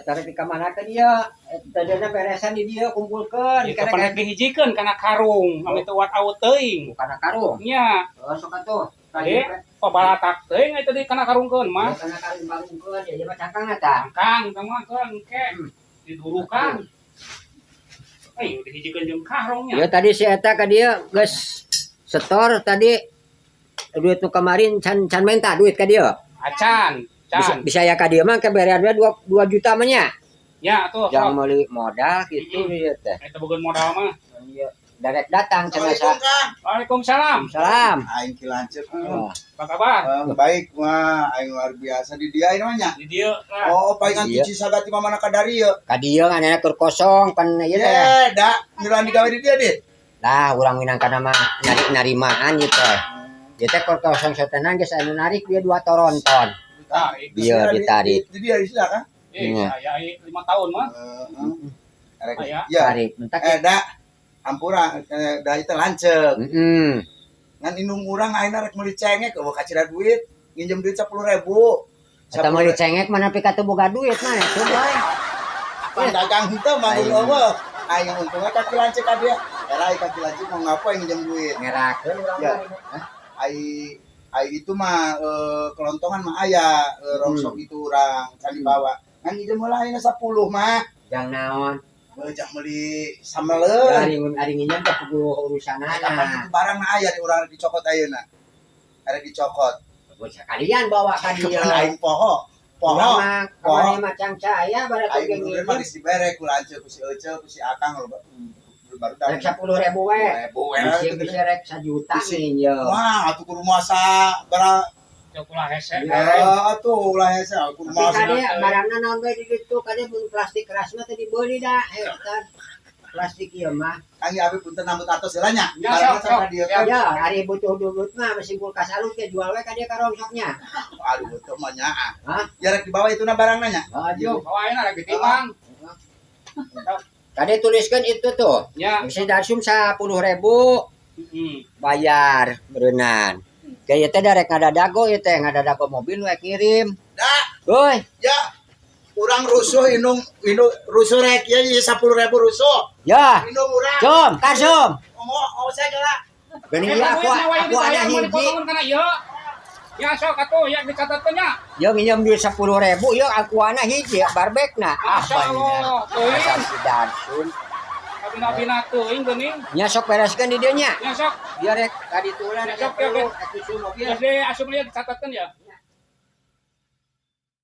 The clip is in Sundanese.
Eta rek dikamanakeun ieu? Tadina beresan di dieu kumpulkeun. Ieu kapan rek dihijikeun kana karung, ame teu awut teuing. Bukan karung. Nya, Oh, sok atuh. Eh, pabalatak teuing eta di kana karungkeun mah. Kana karung barungkeun, ya ieu mah cangkang eta. Cangkang tah mah keun engke. Didurukan. Ayo dihijikeun jeung karungnya. Ya tadi si eta ka dieu geus setor tadi duit nu kemarin can can menta duit ka dieu. Acan, Bisa, can. Bisa ya ka dieu mah keberean we 2 2 juta mah nya. Ya tuh, Jangan sok. Meuli modal gitu ieu teh. Eta boga modal mah. Ieu direk datang cenah sa. Assalamualaikum, Kang. Waalaikumsalam. Salam. Aing Ki Lanceuk. Oh. Apa kabar? Baik mah, aing luar biasa di dia ini mah nya. Di dieu lah. Oh, palingan Iya. cuci sagati mah mana kadari ye. Ka dieu ngan keur kosong pan ieu teh. Ye, da, nyuruhan digawe di dia dit. Lah urang minangkana mah nari narimaan ieu teh. Ieu teh keur kosong setenan geus anu narik dia dua toronton. Ditarik. Iya, ditarik. Di dia di sini kan? Eh, Iya. saya 5 tahun mah. Heeh. Erek. Aya. Ya. Tarik. Mentak. Eh, da. Ampura, da itu lanceuk. Heeh. Ngan indung urang ayeuna rek meuli cengek euweuh kacida duit, nginjem duit 10.000. Eta meuli cengek mana pika teu boga duit mah itu bae. Pan dagang henteu manggung Aing. Euweuh. Aing untungnya kaki lanceuk ka dia. Era ai kaki lanceuk mau ngapa aing nginjem duit. Ngerakeun urang Ya. mah. Ai ai itu mah kelontongan mah aya rongsok itu urang kan dibawa. Ngan nginjem heula ayeuna 10 mah. Jang naon? Beuh meuli sameleun. Ari ari nginjem teh kudu urusanana. Kapan itu barang na aya di urang rek dicokot ayeuna. Arek dicokot. Sekalian bawa ka dieu. Kapan aing poho. Poho. Urang mah Poho. kamari mah cangcaya baratu Aing ge mundurin mah nginjem. Geus dibere ku lanceuk ku si Ece ku si Akang lo baru Rek 10.000 we. Ribu we. Bisa bisa rek 1 juta Bisi. nginjem. Wah, atuh kudu masa bara. Cok ulah hese. Iya. Eh, atuh ulah hese kudu Tapi masa. kade barangna naon bae di ditu kade mun plastik keras mah teu dibeli da. Eta plastik ieu mah. Kang abi punten nambut atos heula nya. Ya, Barangna sok, sok. can ka dieu. Ya. Ya, ari butuh duit mah mesin kulkas alus ge jual we ka dieu ka rongsoknya. Aduh, teu mah nya. Hah? Ya rek dibawa itu na barangna nya. Aduh. Bawa ayeuna rek ditimbang. Kade tuliskan itu tuh. Ya. Bisa darsum 10.000 bayar berenang. Kayak teh darek ngadadago ieu teh ngadadago mobil we kirim. Dah, Woi, ya. Urang rusuh indung indung rusuh rek ya 10.000 rusuh. Ya. Indung urang. Jom, kasum. Ngomong, oh saya kira. Gini ya aku ada hiji. Dipotongkeun kana ieu. Ya sok atuh ya dicatatkeun nya. Yo nginjem duit 10.000 yo aku ana hiji barbekna. Ah, Masya Allah, teuing. Asal si Darsun. Abina-abina teuing geuning. Nya sok bereskeun di dieu nya. Ya sok. Biar rek tadi tuh lah Ya, rek sok, ya, perlu atuh mobil. Geus di asup ieu dicatatkeun ya.